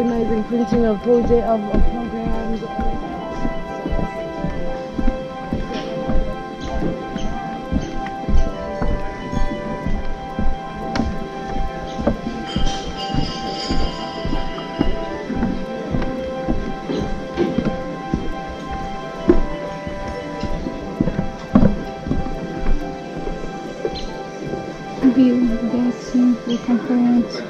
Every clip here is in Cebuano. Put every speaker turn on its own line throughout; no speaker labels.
Organizing, printing of project of programs. All of that.
View vaccine for conference.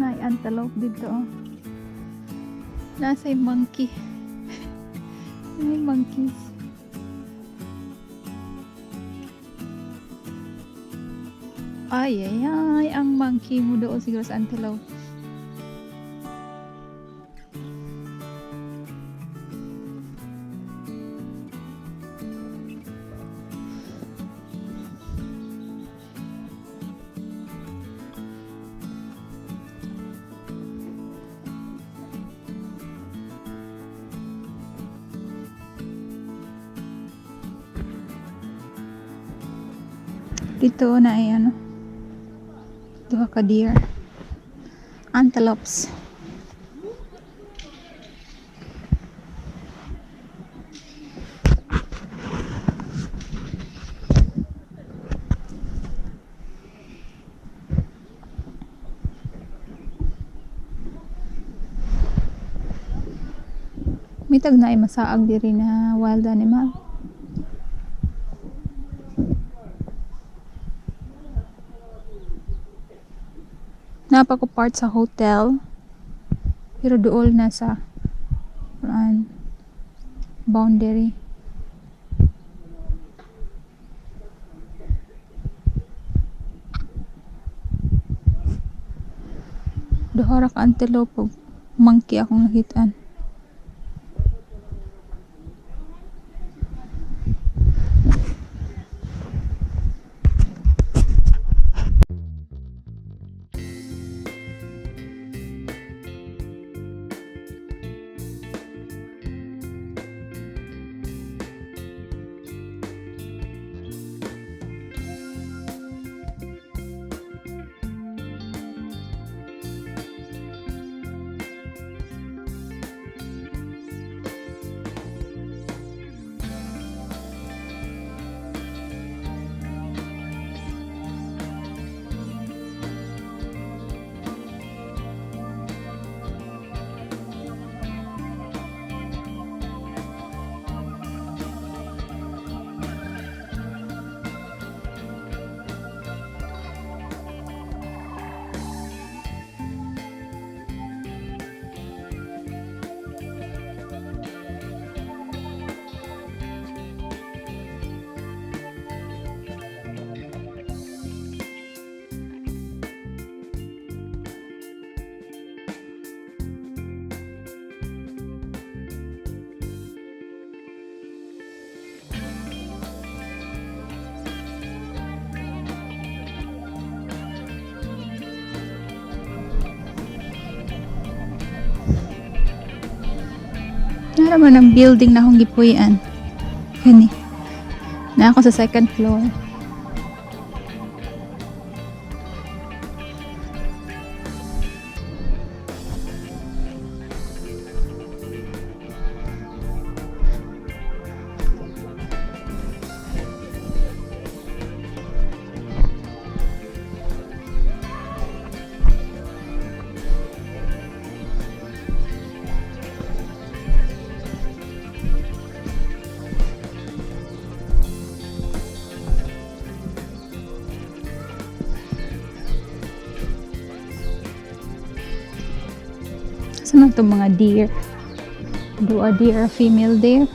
Naay antelope dito, oh. Nasa yung monkey. May monkeys. Ay, ay, ay. Ang monkey mo doon siguro sa antelope. Dito na ay ano. Duha ka deer. Antelopes. Mitag na ay masaag diri na wild animal. Naa pa ko part sa hotel. Pero duol na sa kuan, boundary. Duha ra ka antelope ug monkey akong nakitaan. Naman ang building na akong gipuy-an. Kani. Na ako sa second floor. Saan man itong mga deer? Do a deer, female deer?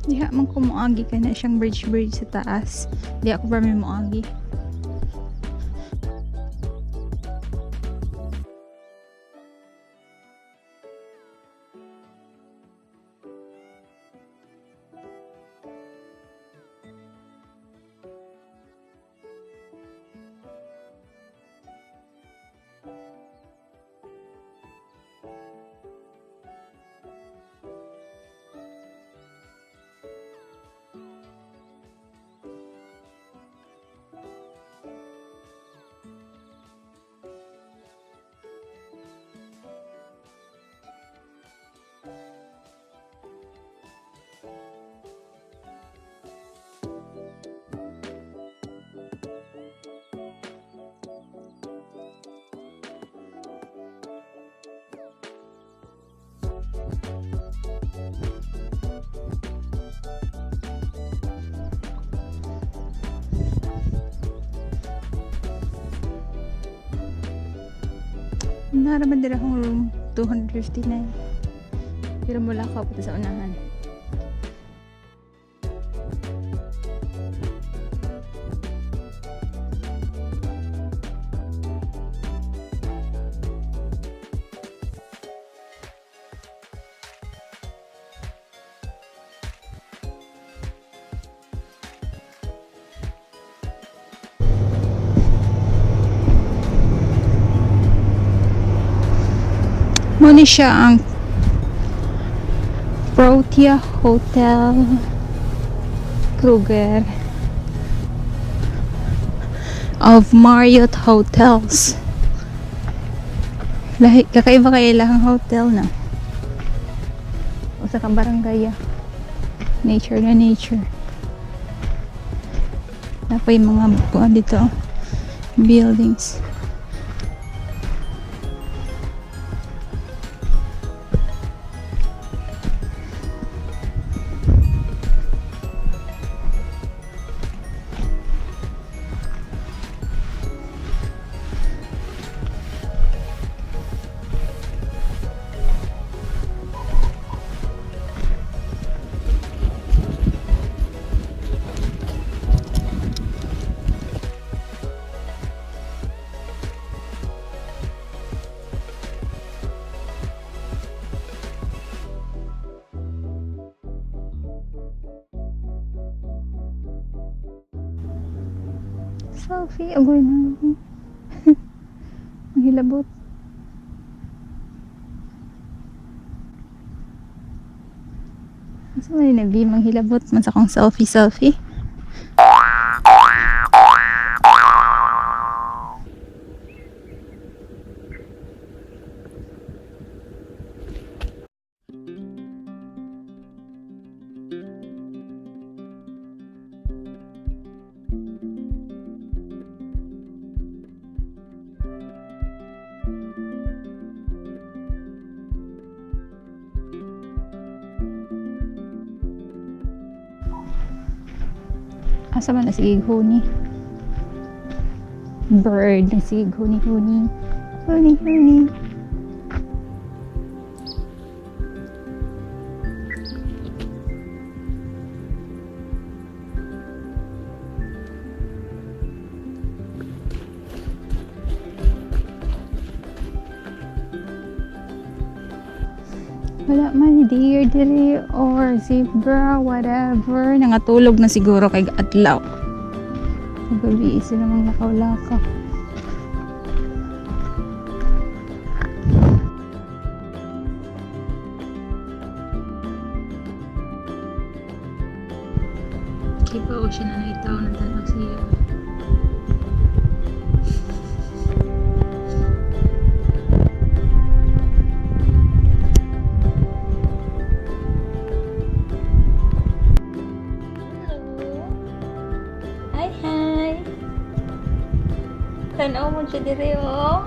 Diha man ko moagi kay na siyang bridge bridge sa taas. Di ako pa may moagi. Naraman din akong room 259. Pero mula ka punta sa unahan. Muna siya ang Protea Hotel Kruger of Marriott Hotels. Lahi, kakaiba kay ilahang hotel na. Usa ka barangay ah. Nature na nature. Napay mga buwan dito, oh. Buildings. Selfie, agoy na. Ang hilabot. Asa man yung nag manghilabot man sa akong selfie selfie. Asa man na sige huni? Bird na sige huni huni. Huni huni. Wala man deer diri or zebra, whatever. Nangatulog na siguro kay adlaw. Gabi sila mang lakaw-lakaw. Di ba ocean na itaw ng tanaw siya? Hello. Hi, hi. Tanaw mo siya dire, oh.